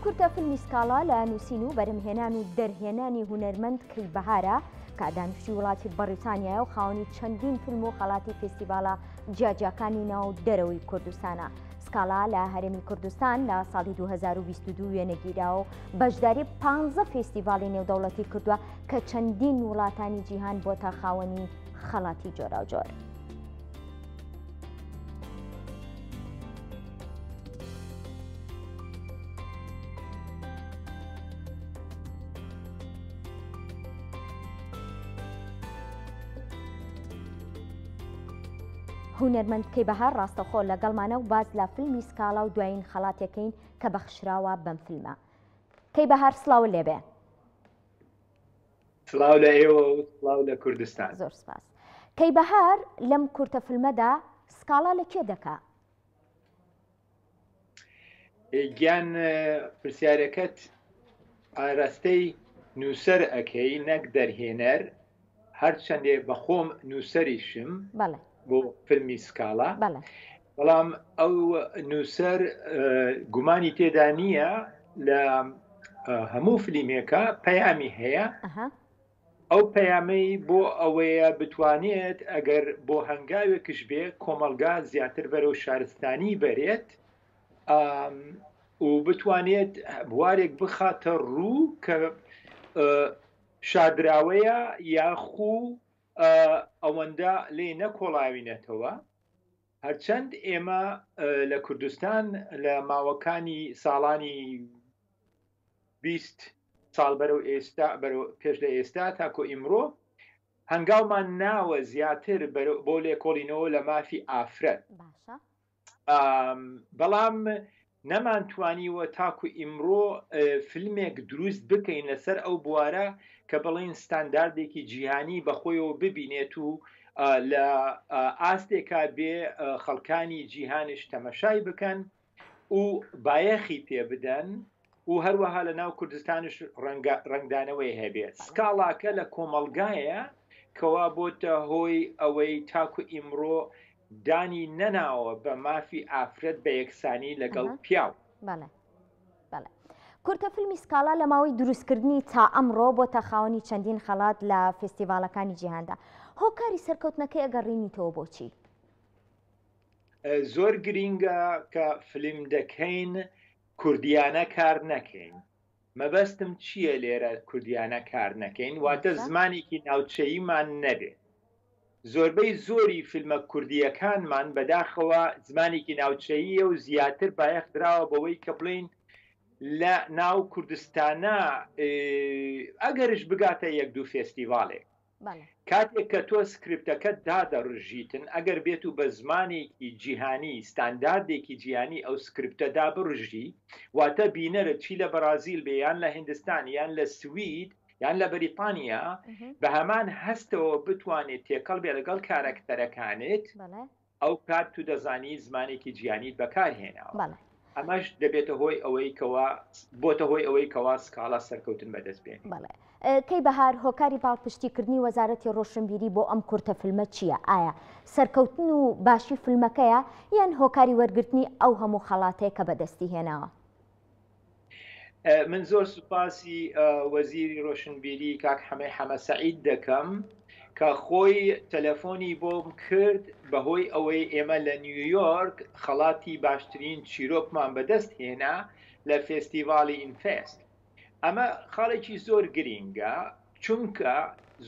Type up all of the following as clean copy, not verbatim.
کورتە فیلمی سکاڵا لە نووسین و بەرهەمهێنان و دەرهێنانی هونەرمەند کەی بەهارە کە دانیشتووی وڵاتی بەڕیتانیایە و خاوەنی چەندین فیلم و خەڵاتی فێستیڤاڵە جیاجیاکانی ناو دەرەوەی کوردستانە. سکاڵا لە هەرێمی کوردستان لە ساڵی 2022 وێنەگیرا و بەشداری 15 فێستیڤاڵی نێودەوڵەتی کردووە کە چەندین وڵاتانی جیهان بۆتە خاوەنی خەڵاتی جۆراوجۆر. هونەرمەند کەی بەهار ڕاستەخۆ لەگەڵمانە و باس لە فیلمی سکاڵا و دوایین خەڵاتێکەین کە بەخشراوە بەم فیلمە. کەی بەهار سڵاو لێبێ. سڵاو لە ئێوە و سڵاو لە کوردستان. زۆر سپاس. کەی بەهار لەم کورتە فیلمەدا سکاڵا لە کێ دەکا؟ گیان پرسیارەکەت ئاراستەی نووسەر ئەکەی نەک دەرهێنەر هەرچەندێ بەخۆم نووسەریشم بۆ فیلمی سکاڵا بەڵام ئەو نووسەر گومانی تێدا نییە لە هەموو فلیمێکە پەیامی هەیە ئەو پەیامەی بۆ ئەوەیە بتوانێت ئەگەر بۆ هەنگاوێکش بێ کۆمەڵگا زیاتر بەرەو شارستانی بەرێت و بتوانێت بوارێک بخاتە ڕوو کە شاردراوەیە یاخو ئەوەندە لێ نەکۆڵاوینەتەوە هەرچەند ئێمە لە کوردستان لە ماوەکانی ساڵانی 20 ساڵ بەرەو ئێستا بەرەو پێش لە ئێستا تاکۆ ئیمڕۆ هەنگاومان ناوە زیاتر بۆ لێکۆڵینەوە لە مافی ئافرەت بەڵام نەمانتوانیوە تاکو ئیمڕۆ فیلمێک دروست بکەین لەسەر ئەو بوارە کە بڵێین ستانداردێکی جیهانی بەخۆیەوە ببینێت و لە ئاستێکا بێ خەڵکانی جیهانش تەمەشای بکەن و بایەخی پێ بدەن و هەروەها لە ناو کوردستانش ڕەنگدانەوەی هەبێت سکاڵاکە لە کۆمەڵگایە کەوا بۆتە هۆی ئەوەی تاکو ئیمڕۆ دانی نەناوە بە مافی ئافرەت بە یەکسانی لەگەڵ پیاو. بەڵێ بەڵێ. کورتە فیلمی سکاڵا لە ماوەی دروستکردنی تا ئەمڕۆ بۆتە خاوەنی چەندین خەڵات لە فێستیڤاڵەکانی جیهاندا. هۆکاری سەرکەوتنەکەی ئەگەڕینیتەوە بۆچی؟ زۆر گرینگە کە فلیم دەکەین کوردیانە کار نەکەین. مەبەستم چییە لێرە کوردیانە کار نەکەین واتە زمانێکی ناوچەییمان نەبێت. زۆربەی زۆری فیلمە کوردییەکانمان بەداخەوە زمانێکی ناوچەییە و زیاتر بایەخ دراوە بەوەی کە بڵێین لە ناو کوردستانا ئەگەرش بگاتە یەک دوو فێستیڤاڵێک. کاتێک کە تۆ سکریپتەکەت دادەڕژیتن ئەگەر بێت و بە زمانێکی جیهانی ستانداردێکی جیهانی ئەو سکریپتە دابڕژی واتە بینەرت چی لە بەرازیل بێ یان لە هیندستان یان لە سوید یان لە بەریتانیا بە هەمان هەستەوە بتوانێت تێکەڵ بێ لەگەڵ کارەکتەرەکانت ئەو کات تو دەزانی زمانێکی جیهانیت بەکار هێناوە ئەمەش دەبێتە هۆی ئەوەی کەوا بۆتە هۆی ئەوەی کەوا سکاڵا سەرکەوتن بەدەست بێنێ. بەڵێ. کەی بەهار، هۆکاری پاڵپشتیکردنی وەزارەتی ڕۆشنبیری بۆ ئەم کورتە فیلمە چییە؟ ئایا سەرکەوتن و باشی فیلمەکەیە یان هۆکاری وەرگرتنی ئەو هەموو خەڵاتەیە کە بەدەستی هێناوە؟ من زۆر سوپاسی وەزیری ڕۆشنبیری کاک حەمەی حەمە سەعید دەکەم کە خۆی تەلەفۆنی بۆم کرد بەهۆی ئەوەی ئێمە لە نیویۆرک خەڵاتی باشترین چیرۆکمان بەدەست هێنا لە فێستیڤاڵی ئینفێست ئەمە خاڵێکی زۆر گرینگە چونکە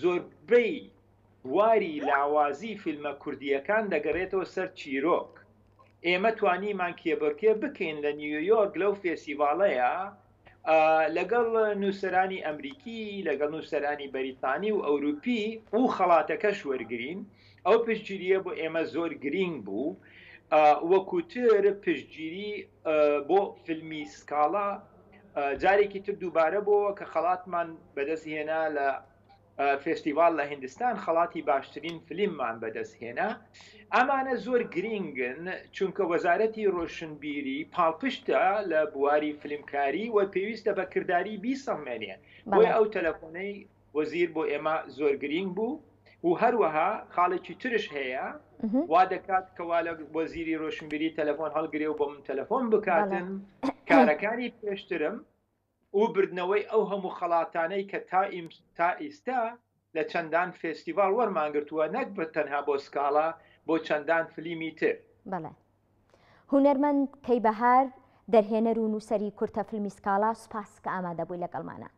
زۆربەی بواری لاوازی فیلمە کوردییەکان دەگەڕێتەوە سەر چیرۆک. ئێمە توانیمان کێبڕکێ بکەین لە نیویۆرک لەو فێستیڤاڵەیا لەگەڵ نووسەرانی ئەمریکی، لەگەڵ نووسەرانی بەریتانی و ئەوروپی و خەڵاتەکەش وەرگرین. ئەو پشتگیرییە بۆ ئێمە زۆر گرینگ بوو. وەکوتر پشتگیری بۆ فیلمی سکاڵا جارێکی تر دووبارە بۆوە کە خەڵاتمان بەدەست هێنا لە فێستیڤاڵ لە هیندستان خەڵاتی باشترین فلیممان بەدەست هێنا. ئەمانە زۆر گرینگن چونکە وەزارەتی ڕۆشنبیری پاڵپشتە لە بواری فلیمکاری و پێویستە بە کرداری بیسەلمێنێ. بۆیە ئەو تەلەفۆنەی وەزیر بۆ ئێمە زۆر گرینگ بوو. و هەروەها خاڵێکی ترش هەیە وا دەکات کەوا لە وەزیری ڕۆشنبیری تەلەفۆن هەڵگرێ و بۆ من تەلەفۆن بکاتن کارەکانی پێشترم و بردنەوەی ئەو هەموو خەڵاتانەی کە تا تا ئیستا لە چەندان فێستیڤاڵ وەرمانگرتووە نەک بە تەنها بۆ سکاڵا بۆ چەندان فلیمی تر. بەڵێ. هونەرمەند کەی بەهار، دەرهێنەر و نووسەری کورتە فیلمی سکاڵا، سوپاس کە ئامادە بووی لەگەڵمانا.